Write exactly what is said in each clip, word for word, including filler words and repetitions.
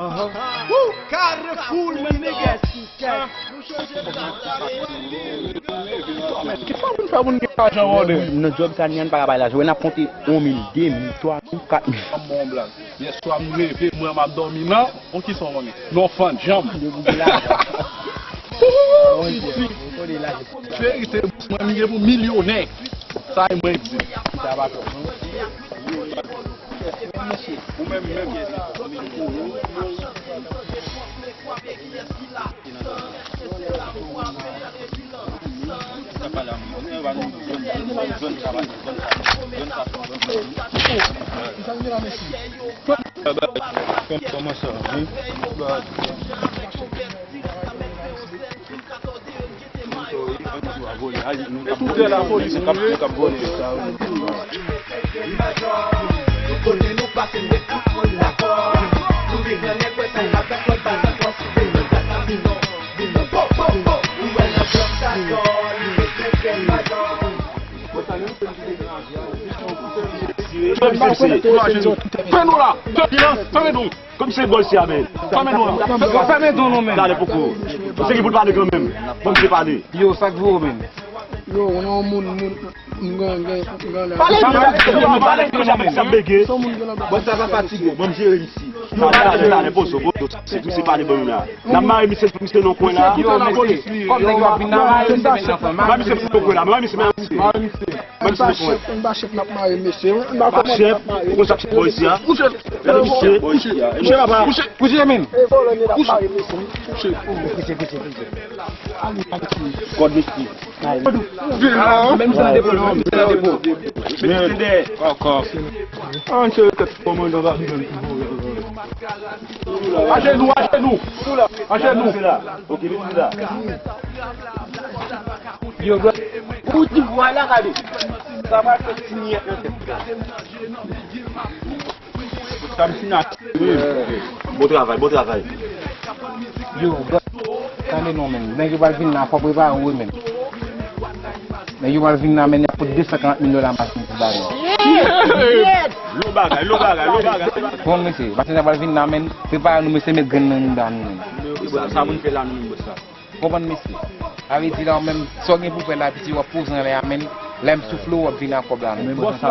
Woo! Carrefour, my niggas. Ki sa moun fè moun gen lajan, brother? Nan djòb sa, nèg pa ka bay lajan. Wè, n ap konte yon mil, de mil, twa mil, kat mil. Ban m yon blag. Yèswa, m leve, mwen, m ap dòmi nan. Bon, ki sa w konnen? Non, fann, janm. Verite, mwen, m ye pou milyonè. Sa e mwen di. Ou menm, menm. Kote nou pase, nou met tout moun dakò. Nou vin nan nèg wè sa y ap fè, lòt pa dakò. Vin nan, vin nan, vin nan, po, po, po. Ou wè nan djòb sa kò, li met senk madan. Fè nou la! Fè nou! Fèmen nou! Fèmen nou! Fèmen nou! Fèmen nou! Fèmen nou! Gade poko. Se ki pou l pale kanmenm. Ban misye pale. Yo, sa k voye w menm? Yo, ou nan yon moun, moun, moun gen, gen, gen la. Pale, pale, pale, pale, pale, pale, pale, pale. Bòs la pa fatige, ban m jere misye. Yo, talè, talè, pozo, pozo, si misye pale ban nou la. N ap mare misye, misye nan kwen la. Yo, mesye, kòm nèg yo ap vin nan mare misye menm nan fè, mare misye nan kwen la, mare misye, mare misye. Mare misye nan kwen. Anba chèf, anba chèf n ap mare mesye. Anba chèf, ou konn sa k fè bò isi a? Gade misye. Misye papa. Kouche menm. Kouche, kouche, kouche. Kòd misye. Menm misye nan depo, non, misye nan depo. Mesye dèyè. Kòkò. An cheri tèt kòmandan va vin. Ajenou, ajenou. Ajenou. Ok, mesye la. Yo, bro. Ou di vwa la, gade. Sa va fè ti nyèt nan tèt la. Sa m fin achte. Bon travay, bon travay. Yo, bro. Tande non, menm. Nèg yo pral vin la, fò prepare w, menm. Nèg yo pral vin la, menm, y ap pot de san karant mil dola machin pou ba nou. Lo bagay, lo bagay, lo bagay. Bon, mesye, machin sa pral vin la, menm. Prepare nou, mesye, met grenn nan mouda nou, menm. Sa, sa pou n fè la, nou menm, bòs la. Konprann, mesye? Sa vle di la, ou menm, sa w gen pou fè la, piti, w ap poze anlè a, menm. Lè m soufle w, w ap vin ak kòb la, menm. Bòs la,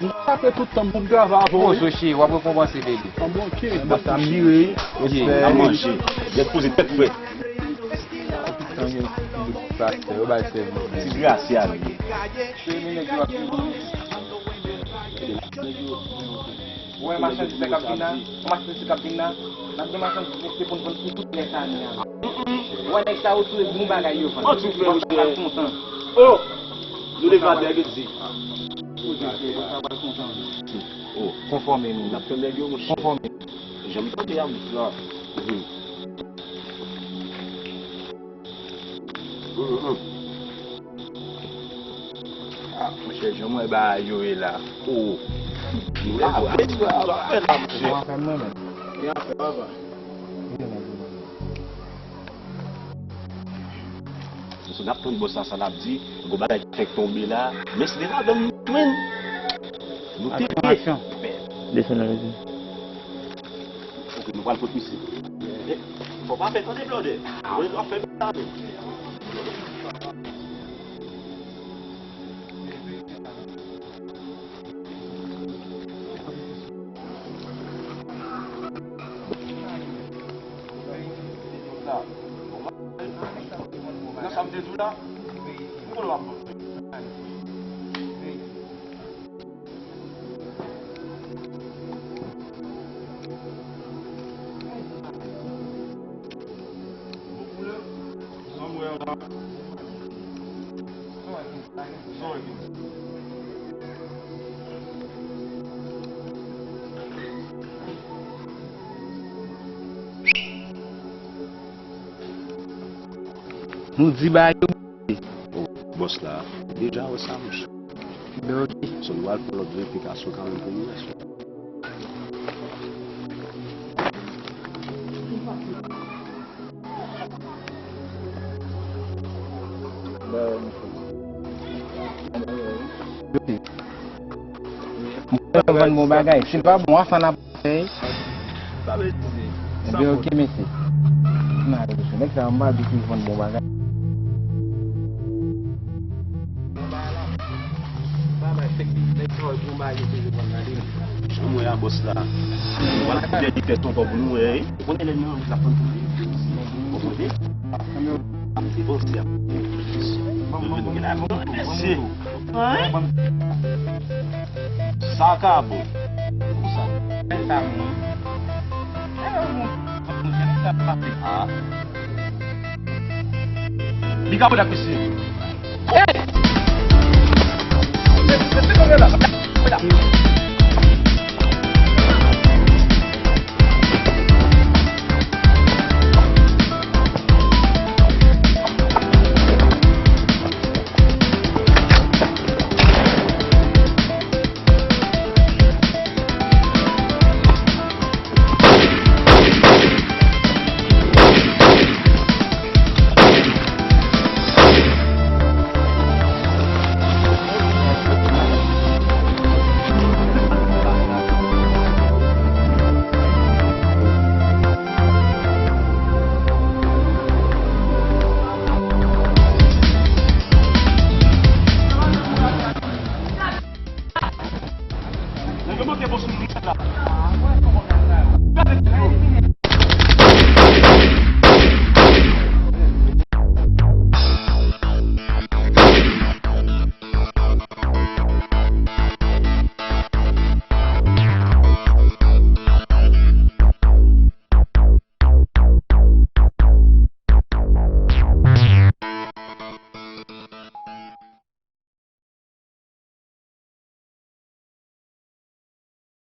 m ka fè tout tan m pou m travay avè w, wi. Poze w, cheri, w ap rekonpanse, baby. An bon, ok. Bòs la, m vire, wi. Respè. N ap manje. Ret poze, tèt frèt. Tout tan gen ti bout pastè, yo bay sèvis. Ti grasya, wi. Cheri, nèg yo ap vini. Ou wè machandiz sa k ap vin la, ou machandiz sa k ap vin la, n ap gen machandiz mesye pou n vann pou tout lè sa ane a. Ou wè nèg sa yo tou e bon bagay yo vann. Ou pral kontan. Oh! Nou leve atè, gade di. Ou pral kontan. Oh, konfòme nou. N ap tann nèg yo, monchè. Konfòme. Janm tande a bouch la. Ah, monchè, jan mwen bagay yo ye la. Oh. Nou leve atè, sa ap fè la, monchè. Gen afè, papa. Se sou n ap tann bòs la, sa l ap di, gwo bagay ki fèk tonbe la, men se te ladan l nou jwenn. Nou te ye. Desann nan lezi. Ok, nou pral pot misye. Fò pa fè tande blòdè. Mwen, nou ap fè bèl la menm. Nan sa m te di w la, m konnen w ap bon. Bon koulè. Sa m wè a la. Sa w wè ki Nou di ba yo. Oh, bòs la deja wè sa, monchè. Bèl, ok. So, nou al pran lòt replikasyon kanmenm pou nou, bòs. Mwen vann bon bagay. Si l pa bon, a sa n ap fè. Sa vle di, Ebyen, ok, mesye. M ale mesye. Nèg sa yo, m pa di ki vann bon bagay. Jan m wè a, bòs la. Ou pral koute li tèt ankò pou nou wè, wi. Ou konnen lè nou anvi la fann pou li. Ou konnen? Se bon, se a. Mesye. Sa ka bon. Sa bon. Ah. Li ka bon ak mesye. Hey!